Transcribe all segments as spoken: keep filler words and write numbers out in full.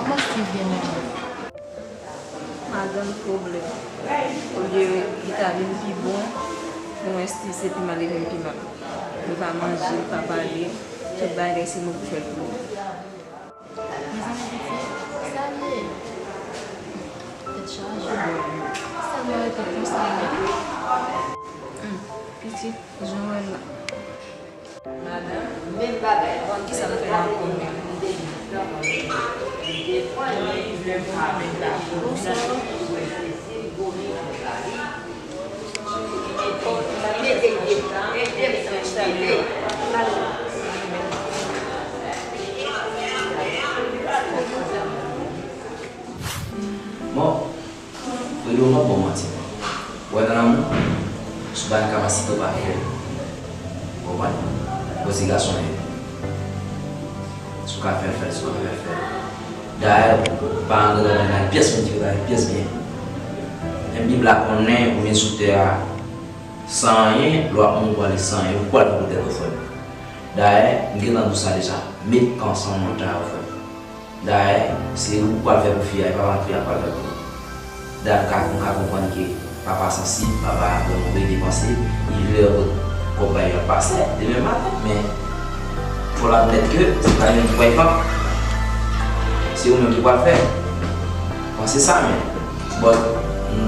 Kòman Steve gen nan men? Madanm pwoblèm. Olye li ta vin pi bon, mwen Steve se pi mal li vin pi mal. Li pa manje, li pa pale, tout bagay se mwen ki fè l pou li. Mezanmi pitit, sa l ye? Tèt chaje. Sèlman rete konsa wi. Hmm, pitit, jan w wè l la. Madanm, menm bagay. Kisa n fè ankò menm? Bonswa. Bon, Reyèlman, bon manti. Wè nan lanmou, si w pa gen kapasite, w pa fè l. Ou konprann? Bon, se gason ye. Si w ka fè l, fè l, si w pa ka fè l, fè l. Dayè, pa antre nan pyès moun ki travay pyès byen. Men Bib la konnen ou vin sou tè a san anyen, lè w ap mouri w prale san anyen. Ou pral fè pou tèt ou, frè m. Dayè, m gentan di w sa deja. Met kan san w nan tè a, frè m. Dayè, se ou k pral fè pou fi a, e pa madanm fi a k pral fè pou ou. Dayè, m ka, m ka konprann ke papa sansib, papa vrèman vle depanse, li vle wè kot kòb pa yo ap pase demen maten, men fò l admèt ke se pa li menm ki pral fè l. Se ou menm ki pral fè l. Panse sa, men. But, m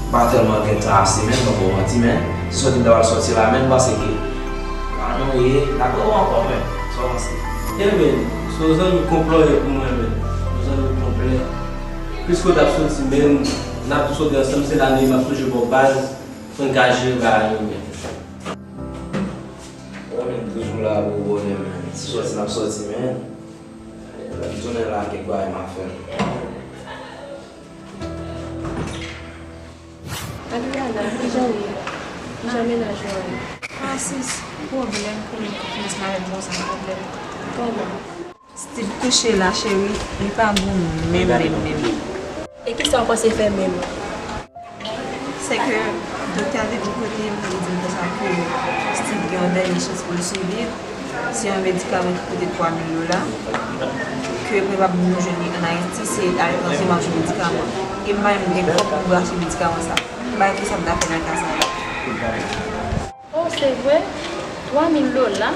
pa tèlman gen tan ase, men, m pa ba w manti, men, se sòti m ta pral sòti la, men, m panse ke, pa nou ye, n ap wè w ankò, men, sa w panse? Ebyen, se yon zanmi konplè w ye pou mwen, men, yon zanmi konplè. Piske w t ap sòti, men, n ap tou sòti ansanm, se la nwi m ap sonje ba w baz, pou n ka jere bagay yo byen. Ou menm toujou la pou bonè, men, si sòti n ap sòti, men, lè m tounen la, kèk bagay m a fè. Adriana, kijan w ye? Kijan mennaj ou an ye? Ah, sis, pwoblèm, pwoblèm, kòmans m avè m konsa, pwoblèm. Kòman? Steve kouche la, cheri, li pa bon menm, menm, menm. E kisa w panse fè menm? Se ke doktè a te di kote m, li di m konsa ke Steve gen yon dènye chans pou l siviv. Se yon medikaman ki koute twa mil dola, ke pwobab nou jwenn li ann Ayiti, se aletranje m ap jwenn medikaman. E m pa menm gen kòb pou m achte medikaman sa. M pa wè kisa m ta fè nan ka sa la. Oh, se vre? Twa mil dola?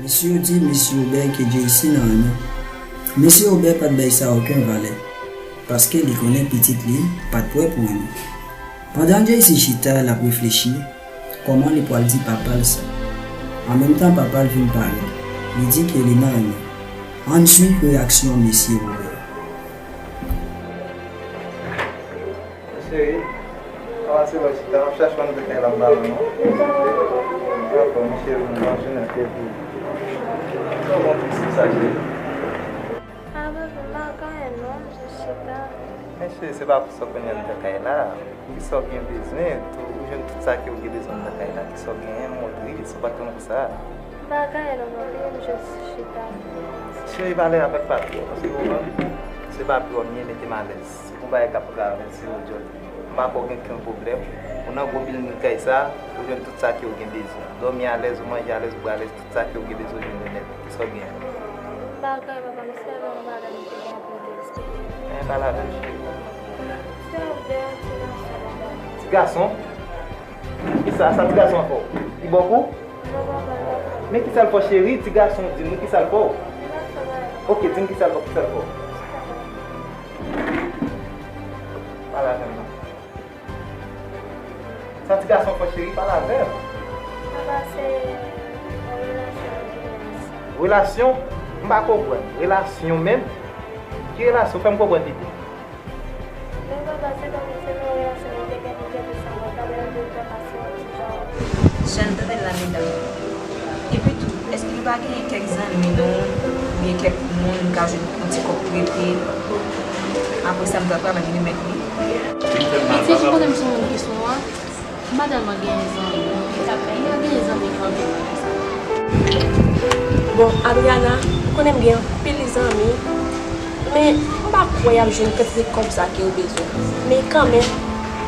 Mesye yo di Mesye Obè ke Jaycee nan renmen. Mesye Obè pa t bay sa okenn valè, paske li konnen pitit li pa t prè pou renmen. Pandan Jaycee chita, l ap reflechi kòman li pral di papa l sa. An menm tan, papa l vin parèt. Li di ke li nan renmen. Ann swiv reyaksyon Mesye Obè. Cheri, avanse lò chita, m ap chache yon de kay la m pa wè non. Dakò, m cheri, m ap jwenn epi. Sa w bon ti sa, cheri? Ah, bebe, m pa gen anyen non, m jis chita. Men cheri, se pa pou sa w konn yon de kay la. Kisa w gen bezwen, tou, ou jwenn tout sa ke w gen bezwen nan kay la. Kisa w genyen, montre, si w pa t konn konsa. M pa gen anyen non, papi, m jis chita. Cheri, pale avèk papi w, paske ou konprann, se papi w, m ye, mete m alèz. Se pou bagay k ap travèse w, Jòl. M pa kwè w gen okenn pwoblèm. Ou nan gwo bilding kay sa, ou jwenn tout sa ke w gen bezwen. Dòmi alèz, ou manje alèz, ou bwè alèz, tout sa ke w gen bezwen, ou jwenn li nèt. Kisa w genyen? M pa gen anyen, papa, m sèlman yon bagay m te gen pou m te eksplike w. Men pale avè m, cheri. Se yon de ti gason, papa. Ti gason? Kisa, sa ti gason an fè w? Li bòk ou? Non, papa, l pa fè m. Men kisa l fè w, cheri? Ti gason, di m wi, kisa l fè w? Li pa fè m anyen. Oke, di m kisa l fè w, kisa l fè w? Pale avè m non. Sa ti gason fè w, cheri, pale avè m. Papa, se yon relasyon m te gen. Relasyon? M pa konprann. Relasyon menm? Ki relasyon? Fè m konprann pito. Men papa, se kòmsi se nan relasyon mwen te gen pou kèk tan, mwen ta bezwen pou l fè pase yon ti jan. Jan n tande l la, medam. Epi tou, èske nou pa genyen kèk zanmi nou, oubyen kèk moun nou ka jwenn yon ti kòb prete? Apre sa, m ta travay, m remèt li. Pitit, ou konnen m se yon moun ki sou mwen. M pa tèlman genyen zanmi. M pa genyen zanmi kanmenm. Bon, Adriana, ou konnen m gen anpil zanmi, men m pa kwè y ap jwenn kantite kòb sa ke yo bezwen. Men kanmenm,